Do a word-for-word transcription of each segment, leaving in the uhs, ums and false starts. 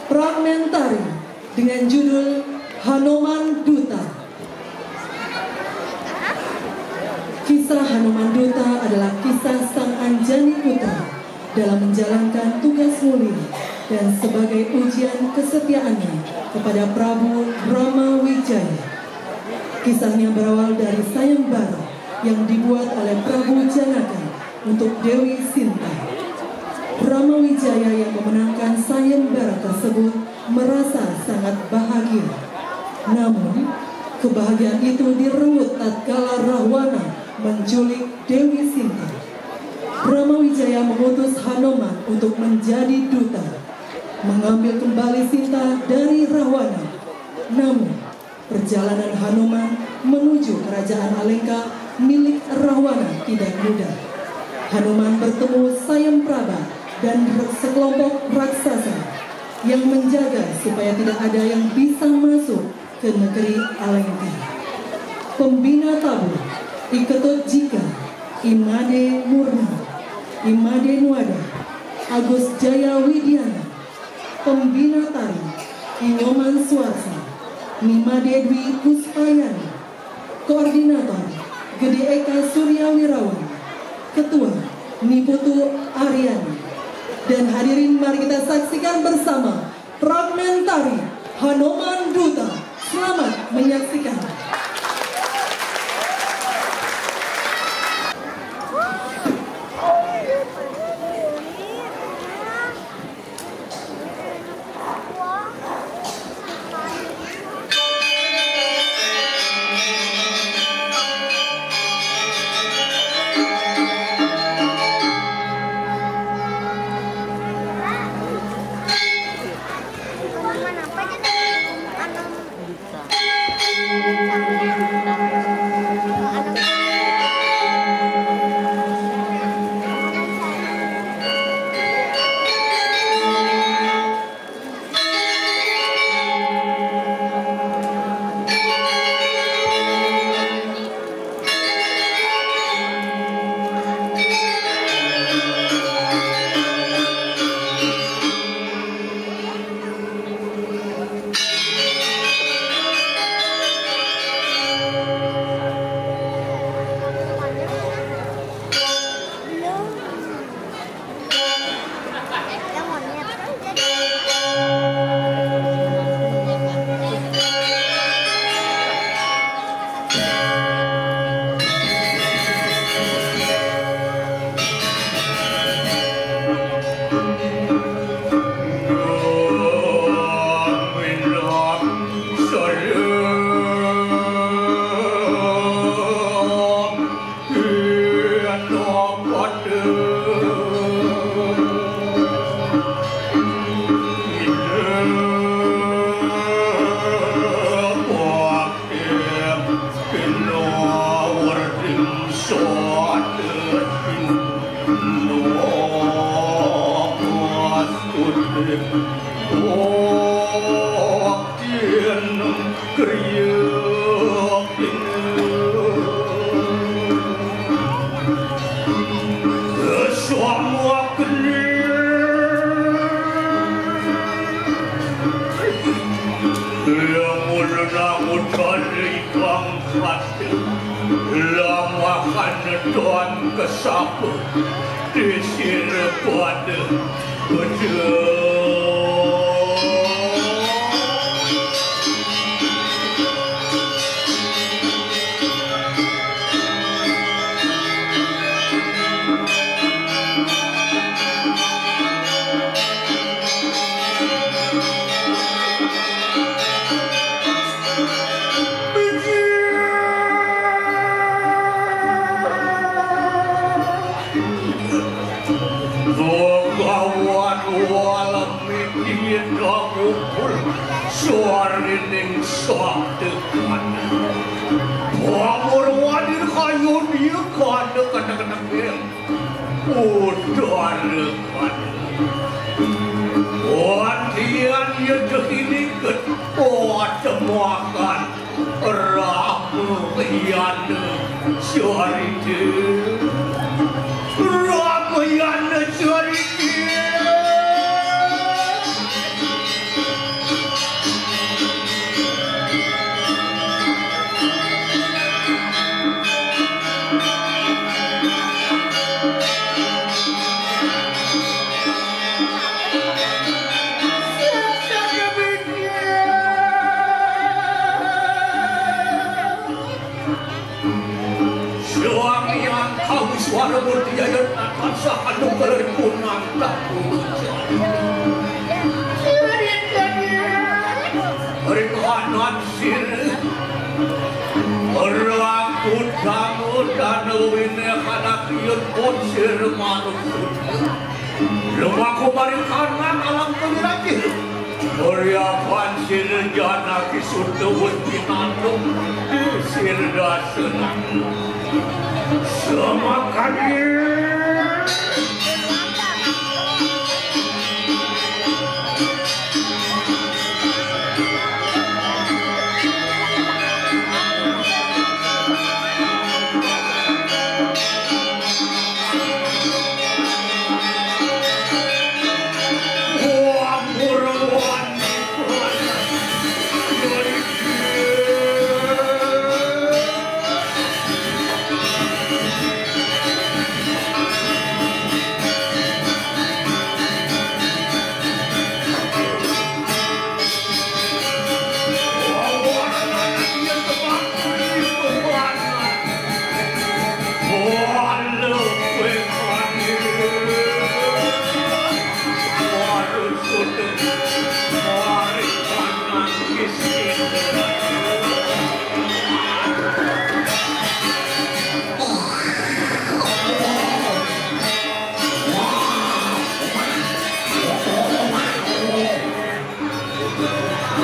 Fragmentari dengan judul Hanoman Duta. Kisah Hanoman Duta adalah kisah Sang Anjani Putra dalam menjalankan tugas mulia dan sebagai ujian kesetiaannya kepada Prabu Brahma Wijaya. Kisahnya berawal dari sayembara yang dibuat oleh Prabu Janaka untuk Dewi Sinta. Brahma Wijaya yang memenangkan sayembara tersebut merasa sangat bahagia. Namun, kebahagiaan itu direnggut tatkala Rahwana menculik Dewi Sinta. Brahma Wijaya mengutus Hanoman untuk menjadi duta, mengambil kembali Sinta dari Rahwana. Namun, perjalanan Hanoman menuju kerajaan Alengka milik Rahwana tidak mudah. Hanoman bertemu Sayempraba dan sekelompok raksasa yang menjaga supaya tidak ada yang bisa masuk ke negeri Alengka. Pembina Tabu, I Ketut Jika, I Made Murni, I Made Nuada, Agus Jaya Widiana, Pembina Tari, I Nyoman Suarsa, Ni Made Dwi Kuspayani, Koordinator, Gede Eka Surya Wirawan, Ketua, Ni Putu Aryani. Dan hadirin, mari kita saksikan bersama fragmentari Hanoman Duta. Selamat menyaksikan. Lamahan don kesapa disir pada betul. Bhagawan Walmiki dawuhul sarining sabda kana. Pamurwadir kayun iya kana kena-kena. Udara kana. Wantian iya dahiniket watemakan. Ramayana Carita. Ramayana Carita. Diayan tansah anu keleripunan tak. Ring hanan sir. Ora aku dangu danu winéh hanakiun pun sir manut. Lumaku marikanan alam kewirati. Uriapan sir janaki sutuhun pinandung sir dasenang. Semakan.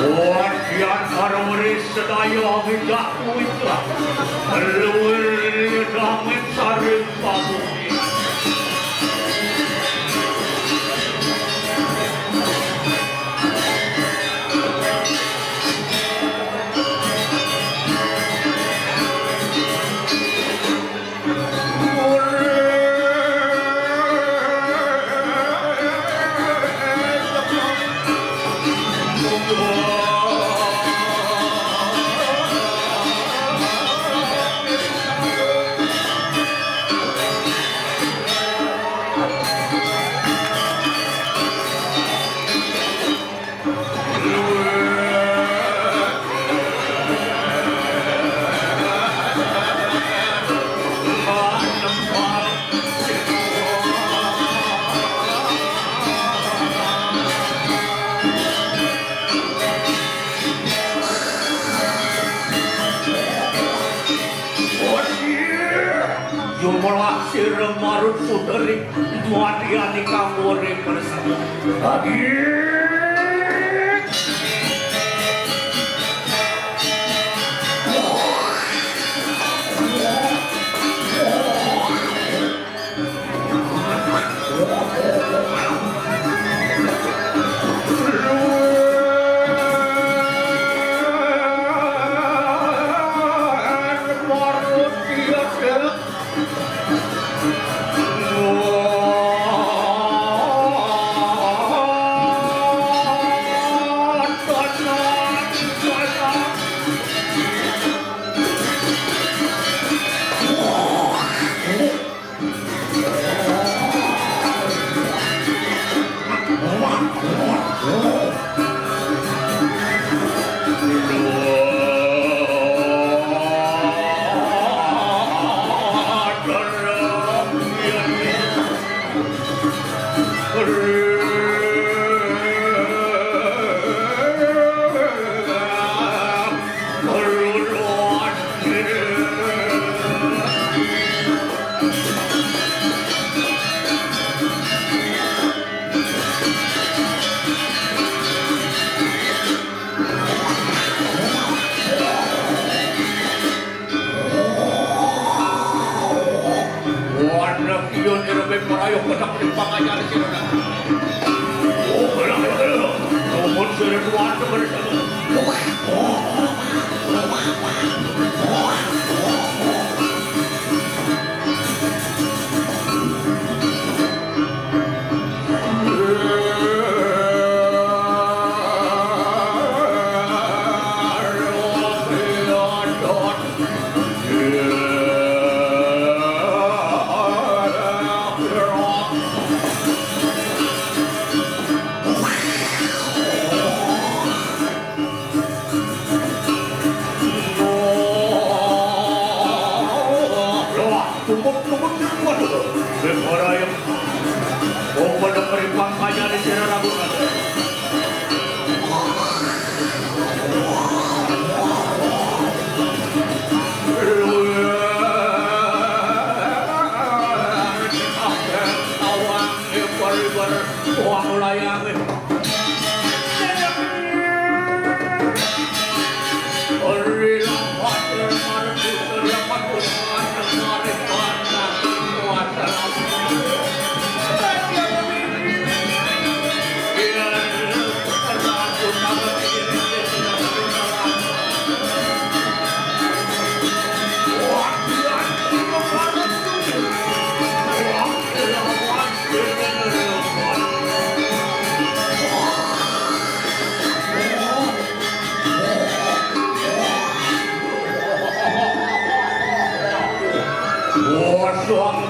Wadian Karweri sedaya widak kuwita. Luwih damit saring pamudi. Jumlah sira marut suteri, duadian ingkang wuri kersa. Agih. Waduh, iya nirebe merayu kodak ring pangayan sira. Oh, belah, belah, belah. Rumput sira kuat bersama.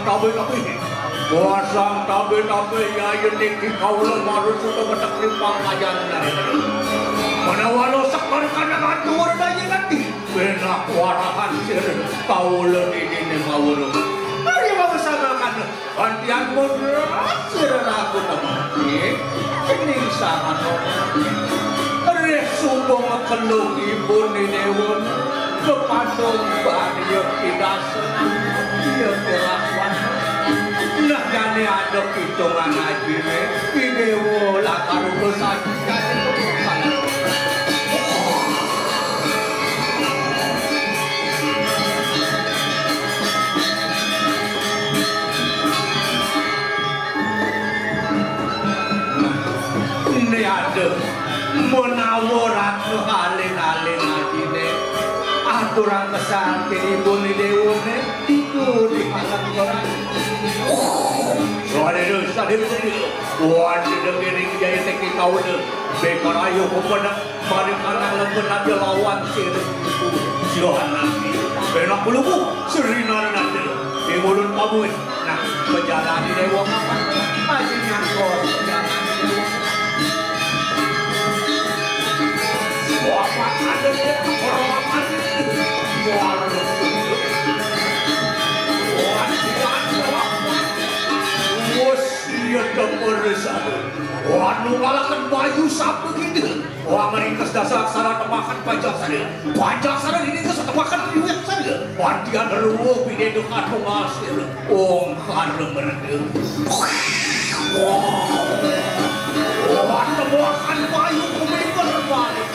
Tabe-tabe. Wasang tabe-tabe, ya, yen iki kaula marut suka metek rimpang kayan. Menawa lo sekar kana matur daya nanti. Benak warahan sir kaula nini mawurung. Mari mawesanakan. Gantian mudra sir ragu temati. Kening sangat. Rih sumbung keluk ibu nini wun. Kepatung bani pidas. Iya kelakuan. Nah, jane ada pitungan ajine. Idewa lakar urusan. Ini ada menawa ratu alin-alin atine. Aturang kesan kene ibune dewone. Iku di malam koran. Soale dosa dhewe sendiri. Wah, sedengene jaya teki kaune. Bekarayo kepada mari kanang lempun aja lawan sir. Johan nanti. Benak buluku. Serina nanti. Di mulut kamu. Nah, pejalani dewa apa? Aji nyangkor. Pejalani dewa. Wah, ada dia. Orang mati. Wah, iya, denger satu. Wah, nu ngalaken bayu sapa gitu. Wah, meringkes dasar aksara temahan pajak saya. Pajak saya ini ke setemahan riwet saya. Pandian ruwo bine dukan pengasir. Ongkar merdu. Wah, wah, temahan bayu kumiper balik.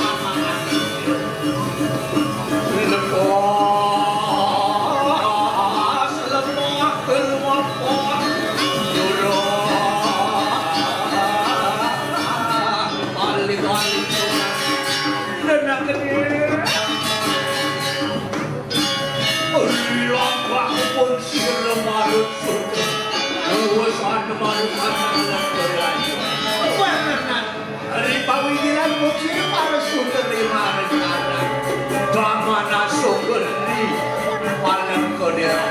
Ripawigilan mugi para sutri marang anak. Damana sugeni paling kodera.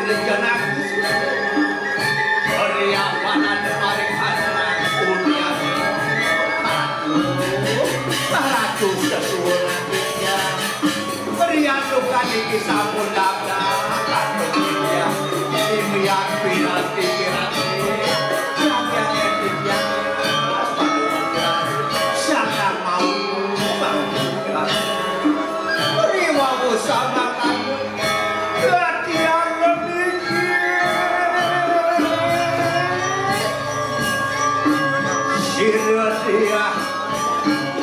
Janaku. Riapanan paring anak unian. Aduh, ratu sesuwun atinya. Riantukan iki sampun dadah. Ratu Widya. Imian piranti-piranti. Jagat etika. Sangat mau, mau. Riwawu sama. Latihan lebih. Sira dia,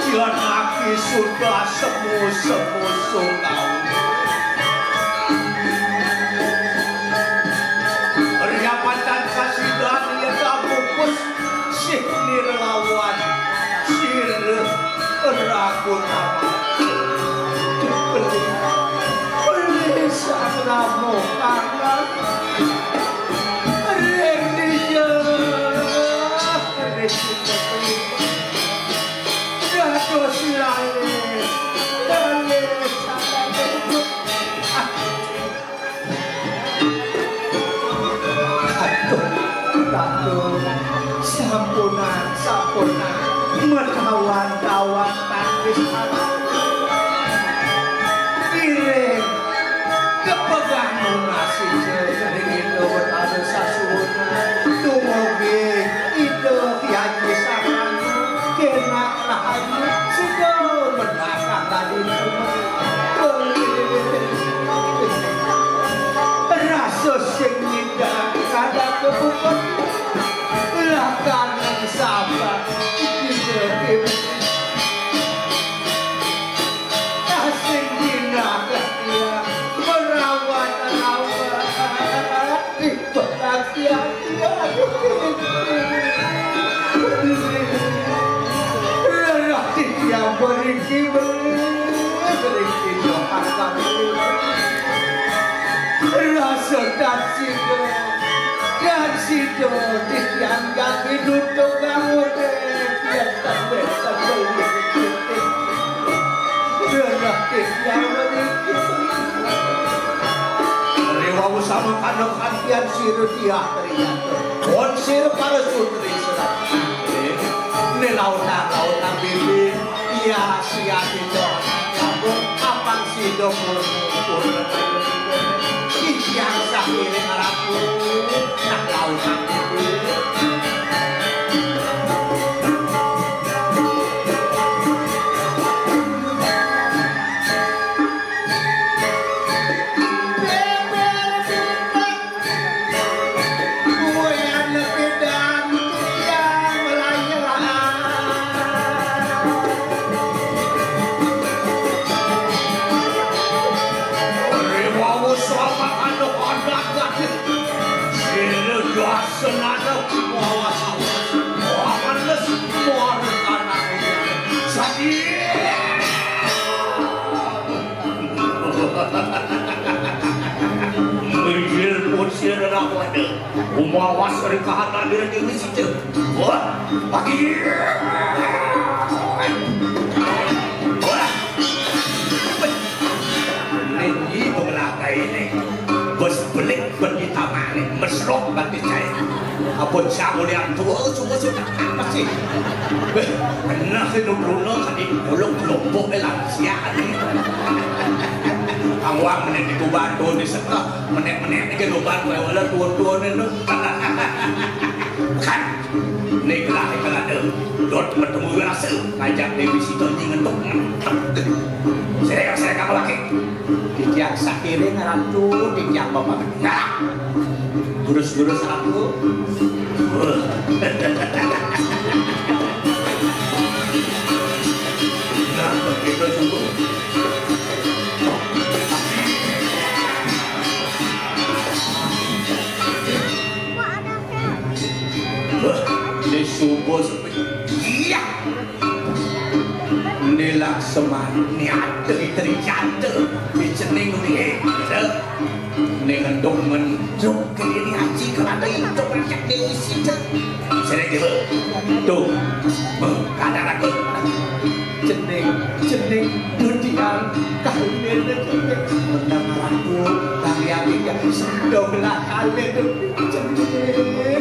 dia lagi sudah semu-semu sungai. Ria pacan kasidan, ia tak bungkus. Sih nirlawan sira ragu nama. Beli, beli saramo pangan. Ring dia, ring dia. Dados lali, lali saramo. Aduh, aduh, sampunan, sampunan, menawan-tawan tangis anak. Iring, kepegang nunasi sering itu berada sasuhunan. Tumugi, itu kiaji sarang, kena rahayu, sudah menakah tadi. Rasa sing ngidak kada kebukut, lah kangen sabar kita ibu. Lah sing dina setia merawat-rawat. Ih, berhati-hati. Lerah titiang beriki beli, beriki doakan. Rasa dan sida, dan sida titiang jagi duduk bangun deh. Biar sampai sampai. Lerah titiang beriki beli. Riwau sama kandang kantian sira diah. Pun sira para sutri serat. Ini lautan-lautan bibi, iya sia sida kampung, kapan sida pun pun. Titiang sakiring rabu, nah lautan bibi. Minggir pun sira rawane. Umawas ring kahanan diri dewi sida. Wah, pagi. Wah. Niki pengelakane. Bos belik bendita mane mesrok bati cai. Apa jamu yang tua semua sudah apa sih? Beh, kena sih nubruna tadi ulung kelompok lansia ni. Awak menit itu batu ni setah, menit-menit ni ke lubang wala tua-tua ni tu. Kan, ni kelah ni kelah tu. Dot bertemu rasa, ngajak Dewi Sita ni ngentuk. Saya saya kamu lagi. Titiang sakiring ratu, titiang bapak. Nah, gurus-gurus aku. Nah, begitu sungguh. Wah, ini subuh sepi. Iya. Ni Laksmana, ni ada, ni terjata, ni cening, ni hekta, ni ngendung-ngendung ke diri aji ke ada hidup rakyat ni isi tu. Sini dia. Tu. Mengkadar aku. Cening, cening, dudian, kahwin ni cening. Menang aku, tari aku yang Donglah kalih dong.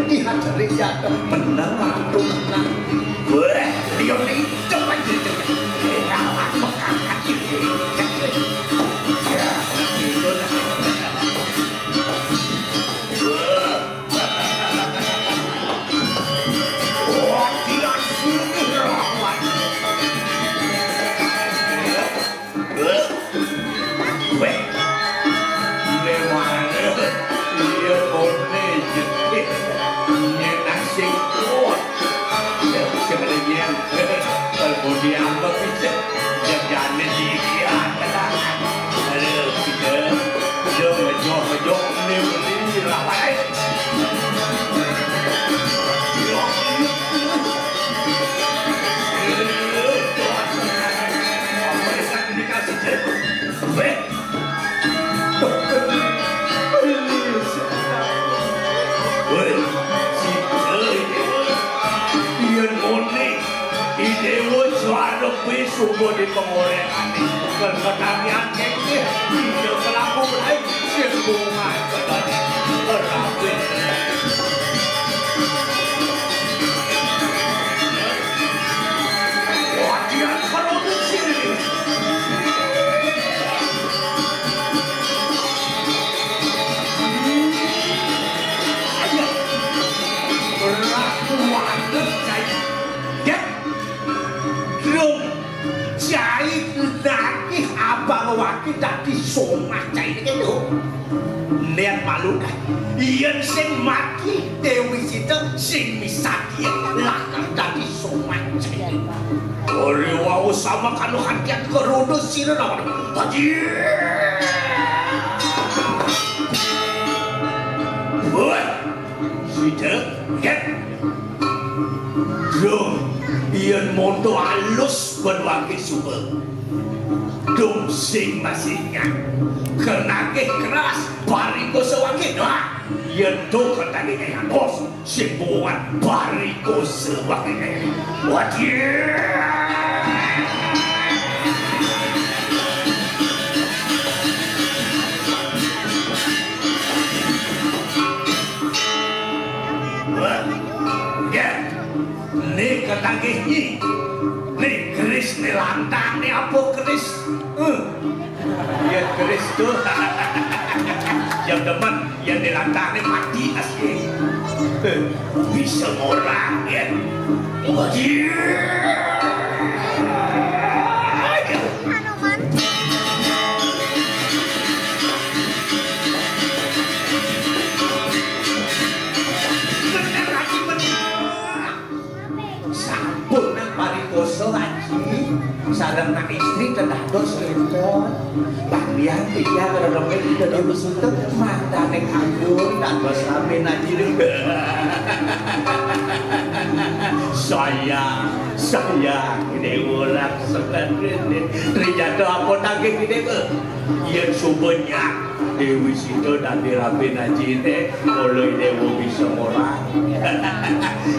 Di hadare jatuh menang, aduh, menang. Weh, liyo lincep aja. Weh, memangnya iya kone jetik nyenak sing kuat. Ya, sebenarnya kalau mau diambek bisa jadiannya dia. Aduh, kita udah ngejoh-ngejoh ini berdiri lah, baik. Yen muni, I Dewa suara kuwi sungguh di pengorek ati. Keketamian kekeh, bisa kelaku lain, sing bunga kebalik. Rapi. Wajian produksi. Berat kuat, cai. Ya. Drum. Cai lagi abang waki dadi somah cai ini gitu. Niat malu kan. Yen sing mati Dewi Sita sing misah dia lakar dadi somah cai. Ora wau sama kanu hatian kerodo sira lawan. Haji. Buat. Sida, nggih. Yo, yen monto alus ben wangke suka. Dong sing masingan. Kenake keras, bariko sewangke. Nah, yen do ketane kaya bos, sing buat bariko sewangke. Waduh. Wah, ya. Ni ketagih ni. Ni keris ni lantang ni apa keris? Eh. Ya keris tu. Ya demen, ya ni lantang ni mati asli. Eh, bisa orang ya. Wajib. Sampun nang parikosa, Aji. Sareng nak istri tedados enten. Panggihan tiga kerepit ida di besuta, matane kanggo dados ramen, Aji. Sayang, sayang, ini orang sebenarnya. Ternyata apa tagih ini, Bu? Yen suba nyak Dewi Sita dadi rabi najine, kula dewa bisa ngorang.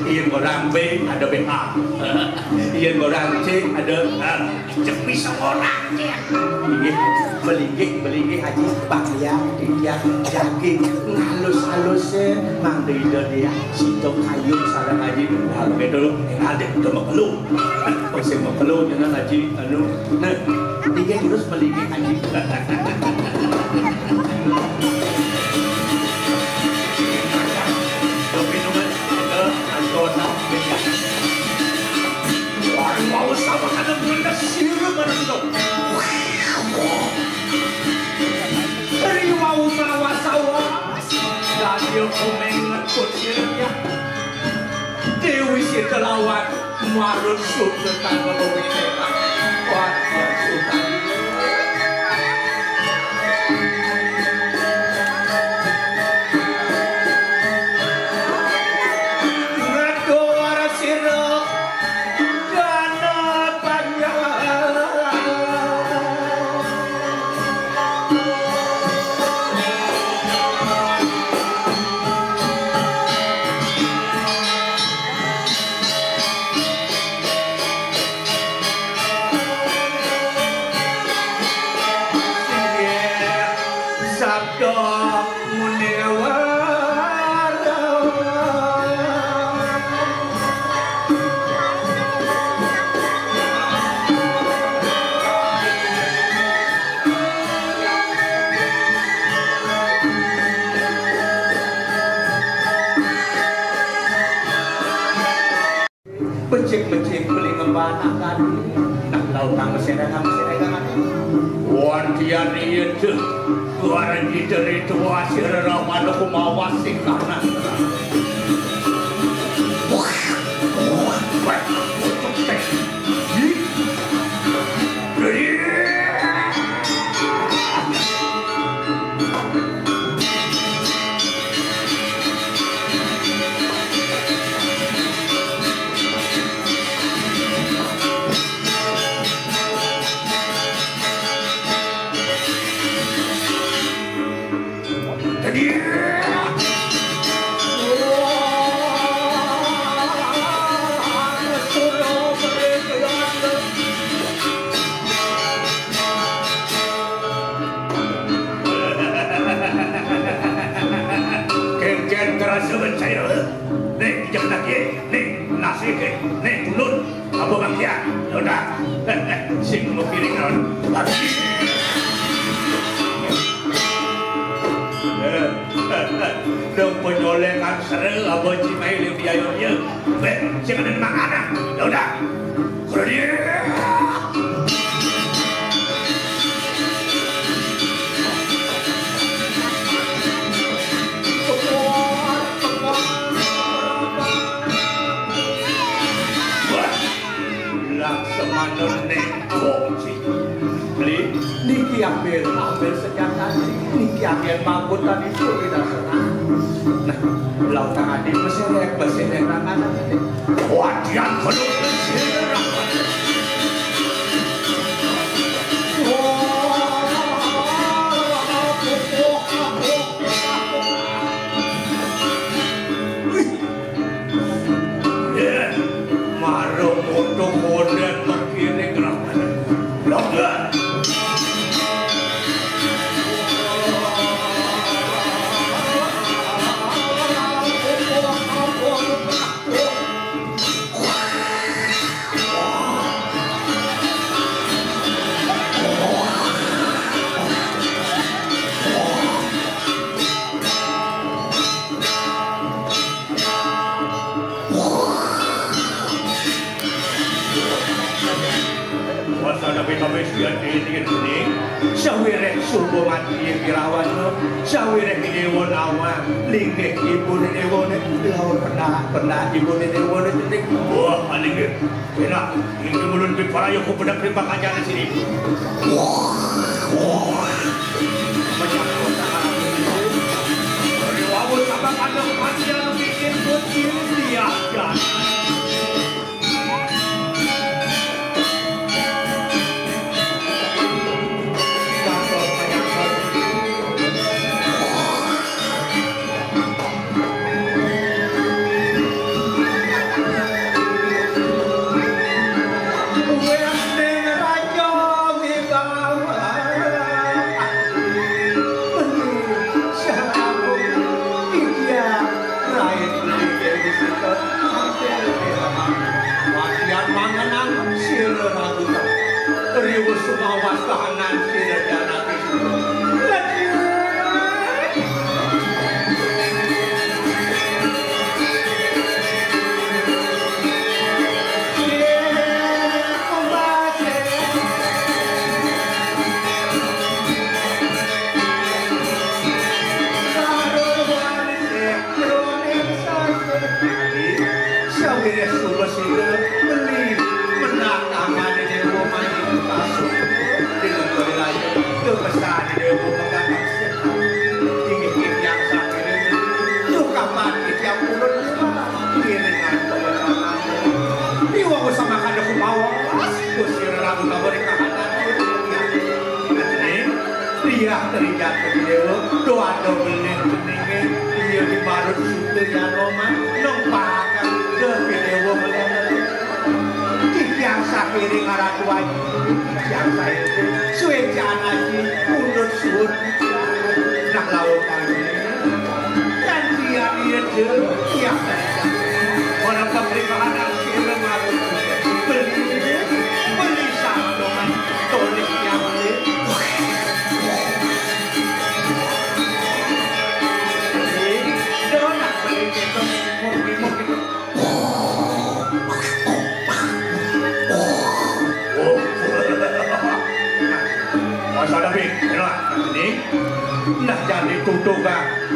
Yen ngorang B, ada B H. Yen ngorang C, ada, ah, cek bisa ngorang. Inggih, melinggih, melinggih, Aji, pakaian, titian, daging, ngalus-alus, eh, mangda ida dia, sita kayun sareng Aji, nah, begitu, ada, ada mekelu. Sing mekelu jenengan Aji, anu, nah, tiga terus beli Aji. Tapi nomor, eh, Anggota, wah, mau sama kadang benda sirup ada juga. Riwau mawas awas, dan dia kumengan kucingnya. Dewi Sita lawan Marut Sudra tangga pemikiran. Wah, Sudra. Ngatur sira dana panjang. Becik-becik beli ngembanakan. Nah, lautang meserek, meserek. Wantian ieu teuh. Suara jiteri tua sirera manuk mawas sih kana. Kéngkén terasa bencana. Nih, jangan lagi. Nih, nasi, nih, nih, tulun. Apa bagian? Udah. Sing mau piring, Ron. Dong penyolekan seru, apa cimai lebih ayo dia. Beh, sing ada makanan. Udah. Kerja. Laksamana nengkong sih. Beli, niki ambil, ambil senjata sih. Niki ambil magun tadi itu tidak senang. Nah, lautang adi meserek, meserek tangan. Wadian kudu meserek. Wih. Yéh, mara moto konden mengkini gerakan. Logat. Wasana pita wis diatin ning kuning. Sawiréh suba mati Irawana, sawiréh Déwa nawang linggih ibuné Déwané, laut pendak-pendak ibuné Déwané cening. Wah, linggih. Enak. Iki mulun piparaya ku bedak di pakancana sini. Menyambut tangan. Riwawu sabab ada kematian bikin buat diri dia. Wadian mangenang sira ragunan. Riwus sumawas kahanan sira janaki. Sawiréh suba sira beli menang tangané Déwa Manik Pasuk. Dina wilayah kepesan Déwa Megang. Inggih titiang sakiring. Duh kapan titiang purun Déwa. Ngiringan kepesan. Iwa usah makan aku mawas. Gusti Ratu Kabar kahanan. Ning, Riah terinjak ke Déwa, doa do beling keningé, iya di marut suka jano mah, nong pakan, deh Déwa melihat. Titiang sakiri ngaratuan, titiang saiki, sué janaji, pundut suhun, nah laut angin. Gantian iya, Dul. Iya. Ora pabrik anak sira marut. Beli, beli sarungan, tolih yang beli. Beli, donak beli gitu. Murni, murni.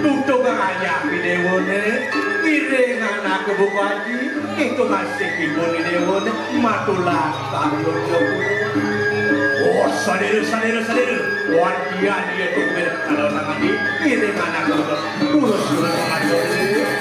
Tutuk ayah pidewane, ngiring anak buka aji, itu masih ibu pidewane, matulah karya. Oh, sadera, sadera, sadera. Wan kian dia tuh beda kalau tangan di, ngiring anak buka. Urus, urus, urus.